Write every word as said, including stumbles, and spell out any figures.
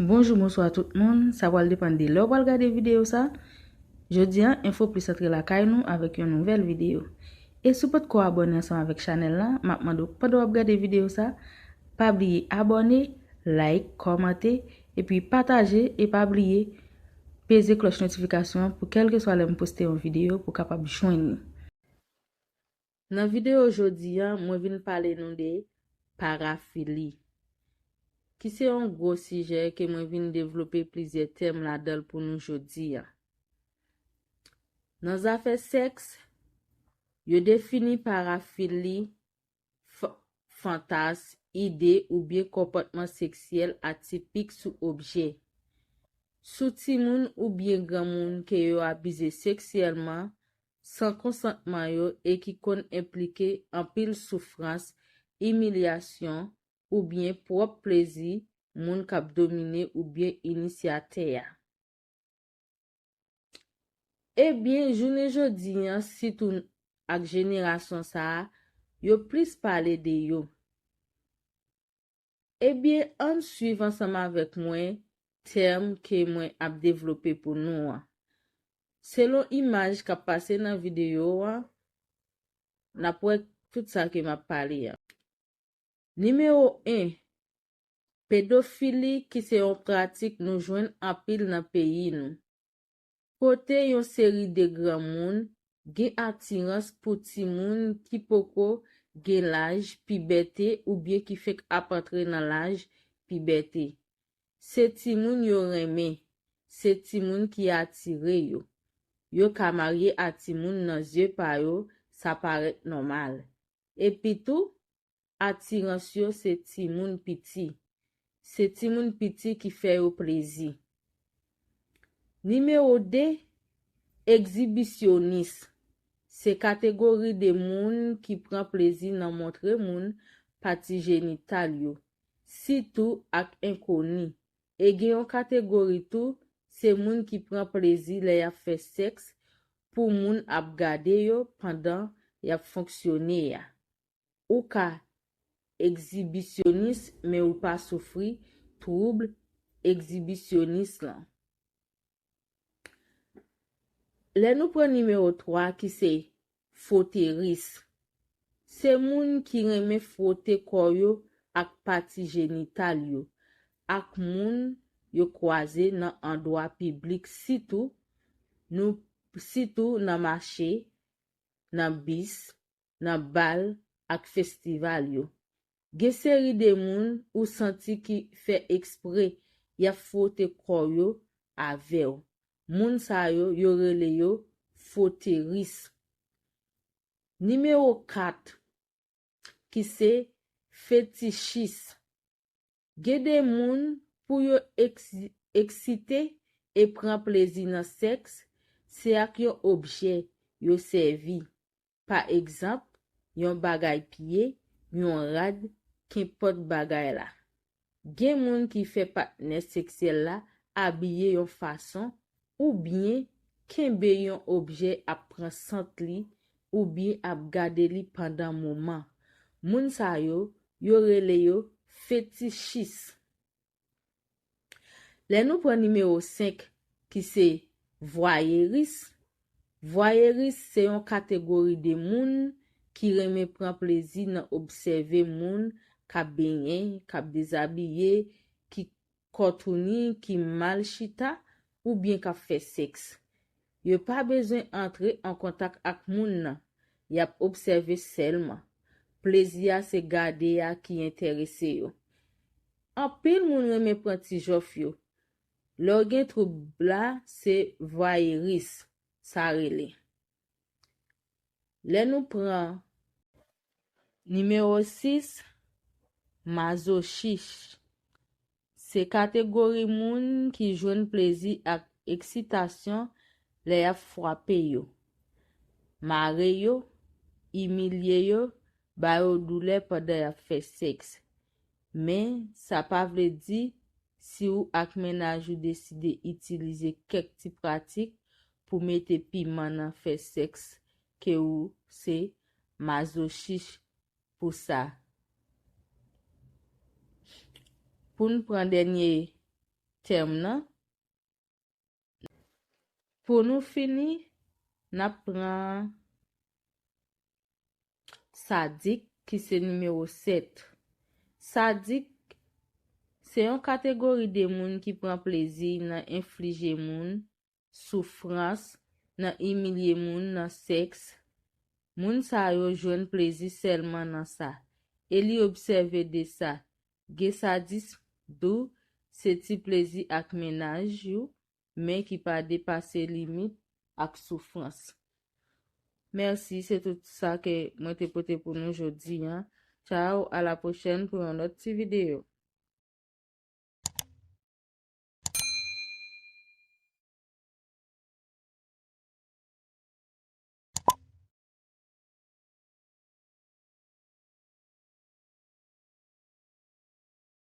Bonjou, bonswa tout moun. Sa pral depann de lè w pral gade videyo sa. Jodi a, Enfo Plis antre lakay nou avèk yon nouvèl videyo. E si w potko abòne ansanm avèk chanèl la, m ap mande w pandan w ap gade videyo sa, pa bliye abòne, like, kòmante, epi pataje, e pa bliye peze klòch notifikasyon an pou kèlkeswa lè m poste yon videyo pou w kapab jwenn li. Nan videyo jodi a, mwen vin pale nou de parafili, ki se yon gwo sijè ke mwen vin devlope plizyè tèm ladan l pou nou jodi a. Nan zafè sèks, yo defini parafili, f-, fantas, ide oubyen konpòtman seksyèl atipik sou objè, sou timoun oubyen granmoun ke yo abize seksyèlman san konsantman yo e ki konn enplike anpil soufrans, imilyasyon, oubyen pwòp plezi moun k ap domine oubyen inisyatè a. Ebyen, jounen jodi a, sitou ak jenerasyon sa a, yo plis pale de yo. Ebyen, ann swiv ansanm avèk mwen tèm ke mwen ap devlope pou nou an. Selon imaj k ap pase nan videyo a, n ap wè tout sa ke m ap pale a. Nimewo en, pedofili, ki se yon pratik nou jwenn anpil nan peyi nou, kote yon seri de granmoun gen atirans pou timoun ki poko gen laj pibète oubyen ki fenk ap antre nan laj pibète. Se timoun yo renmen, se timoun ki atire yo. Yo ka marye a timoun nan zye pa yo, sa parèt nòmal. Epitou, atirans yo se timoun piti. Se timoun piti ki fè yo plezi. Nimewo de, egzibisyonis. Se kategori de moun ki pran plezi nan montre moun pati jenital yo, sitou ak enkoni. E gen yon kategori tou, se moun ki pran plezi lè y ap fè sèks pou moun ap gade yo pandan y ap fonksyone a. Ou ka egzibisyonis, men ou pa soufri twoub egzibisyonis lan. Lè nou pran nimewo twa ki se fwoteris, se moun ki renmen fwote kò yo ak pati jenital yo, ak moun yo kwaze nan andwa piblik, sitou nou, sitou nan mache, nan bis, nan bal ak festival yo. Gen seri de moun ou santi ki fè ekspre y ap fwote kò yo avè w. Moun sa yo, yo rele yo fwoteris. Nimewo kat, ki se fetichis. Gen de moun, pou yo eks-, eksite e pran plezi nan sèks, se ak yon objè yo sèvi. Pa egzanp, yon bagay pye, yon rad, kenpòt bagay la. Gen moun ki fè patnè seksyèl la abiye yon fason oubyen kenbe yon objè ap pran sant li oubyen ap gade li pandan moman. Moun sa yo, yo rele yo fetichis. Lè nou pran nimewo senk, ki se vwayeris, vwayeris se yon kategori de moun ki renmen pran plezi nan obsève moun k ap benyen, k ap dezabiye, ki kòtouni, ki mal chita, oubyen k ap fè sèks. Yo pa bezwen antre an kontak ak moun nan, y ap obsève sèlman. Plezi a se gade a ki enterese yo. Anpil moun renmen pran ti jòf yo. Lè w gen twoub la, se vwayeris sa rele. Lè nou pran nimewo sis, mazochis. Se kategori moun ki jwenn plezi ak eksitasyon lè y ap frape yo, mare yo, imilye yo, ba yo doulè pandan y ap fè sèks. Men, sa pa vle di si w ak mennaj ou deside itilize kèk ti pratik pou mete piman nan fè sèks ke w se mazochis pou sa. Pou n pran dènye tèm nan. Pou nou fini, n ap pran sadik ki se nimewo sèt. Sadik se yon kategori de moun ki pran plezi nan enflije moun soufrans, nan imilye moun nan sèks. Moun sa yo jwenn plezi sèlman nan sa. E li obsève de sa. Gen sadis dou se ti plezi ak mennaj ou, men ki pa depase limit ak soufrans. Mèsi, se tout sa ke mwen te pote pou nou jodi a. Tchao, a la pwochèn pou yon lòt ti videyo.